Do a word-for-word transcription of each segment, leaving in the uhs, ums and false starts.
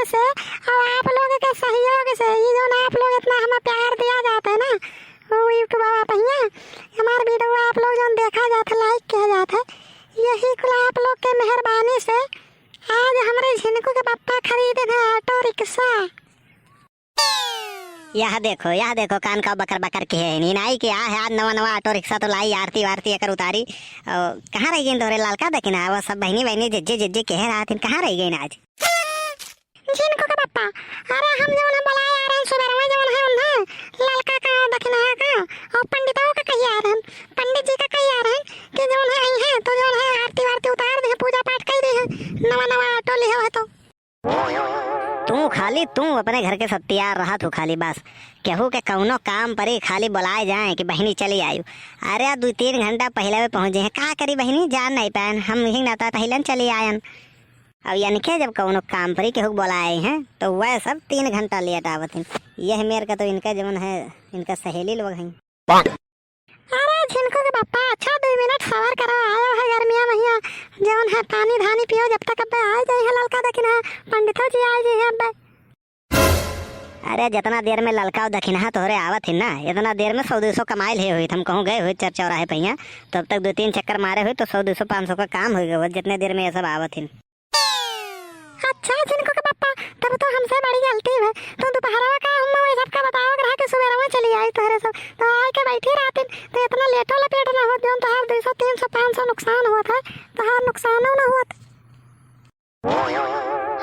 से और आप लोग के सहयोग से, ये जौन आप लोग इतना हमें प्यार दिया जात है ना, वो YouTube वाला पहिया, हमार video आप लोग जौन देखा जात है, like किया जात है, यही कुल आप लोग के मेहरबानी से आज हमरे झिनकू के पप्पा खरीदे हैं auto रिक्शा। यह देखो, यह देखो, कान का बकर बकर के है, नीनाई के आ है, आज नवा नवा auto रिक्शा तो लाई, आरती वारती एकर उतारी। और कहाँ रह गई तोहरे ललका दखिनहा? वो सब बहिनी बहिनी जिज्जी जिज्जी कह रहा थी, कहाँ रह गई आज? झिनकू के पप्पा, अरे हम जौन है बुलाए आ रहे हैं सुबेरवा जौन है उन्हें ललका का दखिनहा का और पंडितों का कही आ रहे हैं, पंडित जी का कही आ रहे हैं कि जौन है आई है तो जौन है आरती वारती उतार दे, पूजा पाठ कर दे, नवा नवा auto लिहो है तो। तू खाली, तू अपने घर के सत्यार रहा तू खाली बस। केहू के कौनो काम परी खाली बुलाए जाए कि बहिनी चली आयु। अरे, दू तीन घंटा पहिले में पहुँच जाए। का करी बहिनी, जान नहीं पाएन। हम यही नाता पहिले चली आयन। अब इनके जब कौनो काम परी केहू के बुलाए हैं, तो वह सब तीन घंटा लेट आवत हैं। यह मेर का तो इनका जवन है, इनका सहेली लोग हैं। अरे झिनकू के पप्पा, अच्छा दुइ मिनट सबर करो, आयो है गर्मिया महिया, जौन है पानी धानी पियो, जब तक अब्बे आए जाई है ललका दखिनहा, पंडितो जी आए जाई है अब्बे। अरे जितना देर में ललका और दखिनहा तोहरे आवत ही ना, इतना देर में सौ दो सौ कमाइल है हुई, हम कहूँ गए हुई चर चौराहे पहिया, तब तक दो तीन चक्कर मारे हुई तो सौ दो सौ पाँच सौ का काम हो गया, जितने देर में ये सब आवत ही। अच्छा झिनकू के पप्पा, तब तो हमसे बड़ी गलती है। तू दोपहरवा का हम वही सबका बतावत रहा कि सुबेरवा चली आई तोहरे सब, तो आए के बैठी रहती, तो इतना लेटो लपेट ना होत, जौन तोहार दो सौ, तीन सौ, पाँच सौ नुकसान होत है, तोहार नुकसानो ना होत।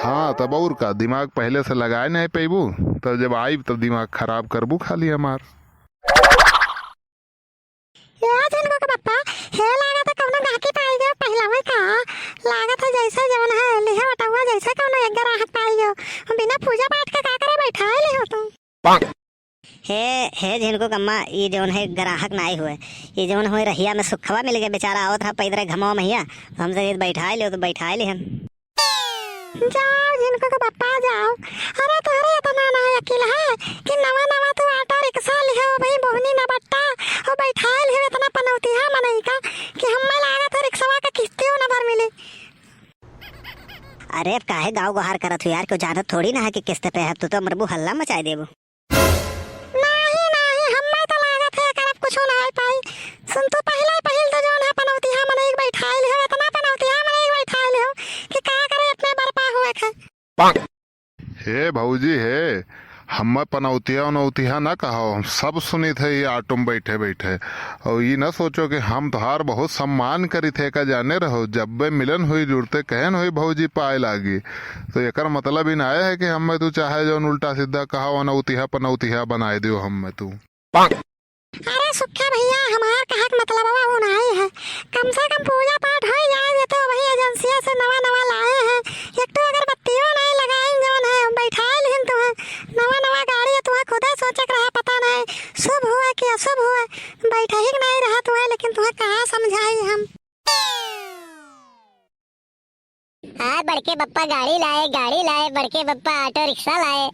हाँ, तब और का, दिमाग पहले से लगाए नहीं पैबू, तब जब आइब तब दिमाग खराब करबू खाली हमार। ए झिनकू के पप्पा, हे लागत है कौनो गाहकी पाई गयो पहिलवे का। लागत है जैसे जौन है लिहे बटौआ जैसे कौनो एक ग्राहक पाई गयो। बिना पूजा पाठ के का करे बैठाए लिहो तू? हे, हे झिनकू कम्मा, ई जौन है ग्राहक नाई हुए, ई जौन हुए रहिया में सुखवा मिल गए, बेचारा आवत रहा पैदरे घमवा महिया, तो हमसे कहित बैठाए लिहो तो बैठाए लिहन। जाओ झिनकू के पप्पा जाओ। अरे तोहरे इतना ना अकिल है कि नवा नवा तू auto रिक्शा लिहो, भाई बोहनी ना बट्टा, और बैठाए लिहो इतना पनौतिहा मनई का कि हमें लागत है रिक्शवा के किस्तियों ना भर मिली। अरे अब काहे गाँव गुहार करत हो यार, क्यों जानत थोड़ी ना है कि किस्त पे है, तू तो मरबू हल्ला मचाए देबू। नाही, नाही, हम्मे तो लागत है एकर अब कुछो नाही पाई। सुन तू, पहिले पहिल तो जौन है पनौतिहा मनई के बैठाए लिहो, इतना पनौतिहा मनई के बैठाए लिहो कि का करे अपने बरपा हुए खे। हे भौजी हे, हम्मे पनौतिहा उनौतिहा ना कहो, हम सब सुनित है ये auto में बैठे बैठे। और ई ना सोचो कि हम तोहार बहुत सम्मान करित है, का जाने रहो, जब्बे मिलन हुई जुड़ते कहन हुई भौजी पाए लागी। तो एकर मतलब ई ना है कि हम्मे तू चाहे जौन उल्टा सीधा कहा, वनौतिहा पनौतिहा बनाए दियो हम्मे तू। अरे सुखे भैया, हमार कहे के मतलब वो नाई है, कम से कम पूजा पाठ हो जाए देते हो भाई, एजेंसिया से नवा नवा लाए हैं, एक तो अगरबत्तियों नहीं लगाए जौन है, बैठाए लिहिन तुम्हें, नवा नवा गाड़ी है, तुम्हें खुदे सोचे के रहा, पता नहीं शुभ हुआ कि अशुभ हुआ, बैठा ही नहीं रहा तुम्हें, लेकिन तुम्हें कहाँ समझाई हम। हाँ, बड़के बप्पा गाड़ी लाए, गाड़ी लाए, बड़के बप्पा auto रिक्शा लाए।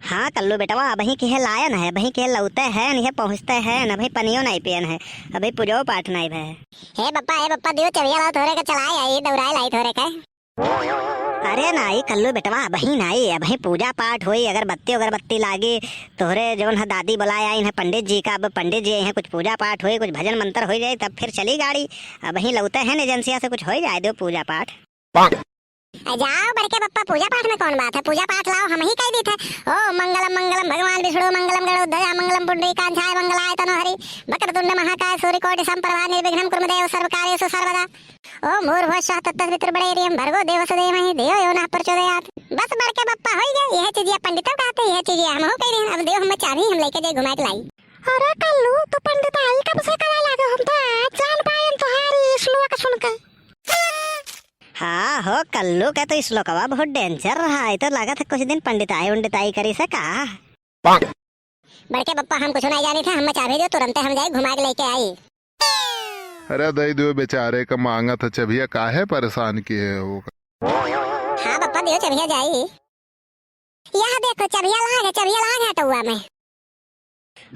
हाँ, कल्लू बेटवा, अबहीं के लायन है, अबहीं के लौते हैं, नहीं पहुँचते हैं, अबहीं पनियो नहीं पियन है, अबहीं पूजो पाठ नहीं भय। हे बप्पा, हे बप्पा, दियो चबिया लाओ, थोरे का चलाए आई, दौड़ाए लाई थोरे का। अरे नाई, कल्लू बेटवा, अबहीं नाई, अबहीं पूजा पाठ होई, अगरबत्ती, अगरबत्ती लागी, तोहरे जौन है दादी बुलाए आई है पंडित जी का, अब पंडित जी आई हैं, कुछ पूजा पाठ होई, कुछ भजन मंत्र हो जाए, तब फिर चली गाड़ी। अबहीं लौते हैं एजेंसिया से, कुछ हो जाए दो पूजा पाठ। आ जाओ बड़के बप्पा, पूजा पाठ में कौन बात है, पूजा पाठ लाओ, हम ही कह दी थे। ओम मंगलम मंगलम भगवान विष्णु मंगलम गरुड़ध्वजा मंगलम पुंडरीकाक्षाय मंगलाय तनोहरि वक्रतुंड महाकाय सूर्यकोटि समप्रभा निर्विघ्नं कुरु देव सर्व कार्येषु सर्वदा। ओम भूर्भुवः स्वः तत्सवितुर्वरेण्यं भर्गो देवस्य धीमहि धियो यो नः प्रचोदयात्। बस बड़के बप्पा होई गए, यह चीजिया पंडितों कहते, यह चीजिया हमहू कह रहे हैं। अब देव हमें चाबी हम लेके जाए घुमाए के लाई। अरे कल्लू, तू पंडिताई कब से करे लागे? हम तो आज जान पाएन तुम्हारी श्लोक सुन के। हाँ हो, कल्लू का तो श्लोकवा बहुत danger रहा है, तो लागत है कुछ दिन पंडिताई उंडिताई करी से का। बड़के बप्पा, हम कुछ नहीं जानी थे, हमें चाबी दो, तुरंते हम जाए घुमा के लेके आई। अरे दे दो बेचारे का, मांगत है चबिया, काहे परेशान किए हो? हाँ बप्पा, दियो चबिया जाई। यह देखो चबिया लाग है, चबिया लाग है टौआ में।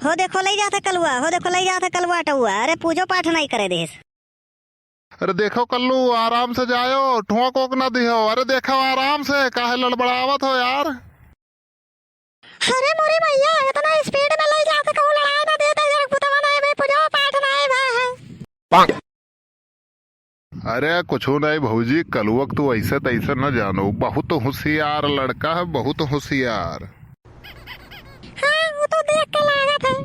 हो देखो, लई जात है कलुआ, हो देखो, लई जात है कलुआ टौआ। अरे पूजो पाठ नहीं करे देस। अरे देखो कल्लू, आराम से जायो, ठोक ओक ना दिहो। अरे देखो आराम से, काहे लड़बड़ावत हो यार? अरे मोरी मैया, इतना speed में लई जात, कहूँ लड़ाई ना देत, जरा पुतवा ना है भाई, पूजा पाठ ना है भाई। अरे कुछू नहीं भौजी, कलुआ के तू ऐसे तैसे न जानो, बहुत होशियार लड़का है, बहुत होशियार। हाँ, वो तो देख के लागत है।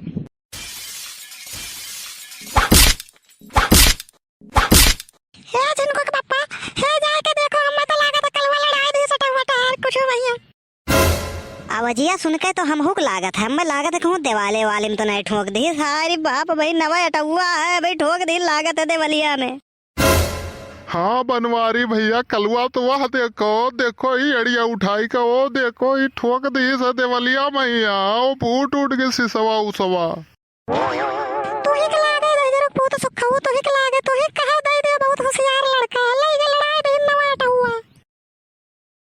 हे झिनको के पप्पा, हे जाके देखो, हमें तो लागत है कलुआ लड़ाई दी सटा वटा यार, कुछू भैया। आवाजिया सुन के तो हमहू के लागत है, हमें लागत है कहूँ देवाले वाले में तो नहीं ठोक दी। सारी बाप भाई नवा अटौआ है भाई, ठोक दी लागत है देवलिया में। हाँ बनवारी भैया, कलुआ तो वह देखो, देखो ही अड़िया उठाई का, वो देखो ही ठोक दी से देवलिया मैया, वो फूट उठ गई सिसवा उसवा। तू ही के लागे दे जरा पूत सुखऊ, तू ही के लागे, तू ही कहा दे दे, बहुत होशियार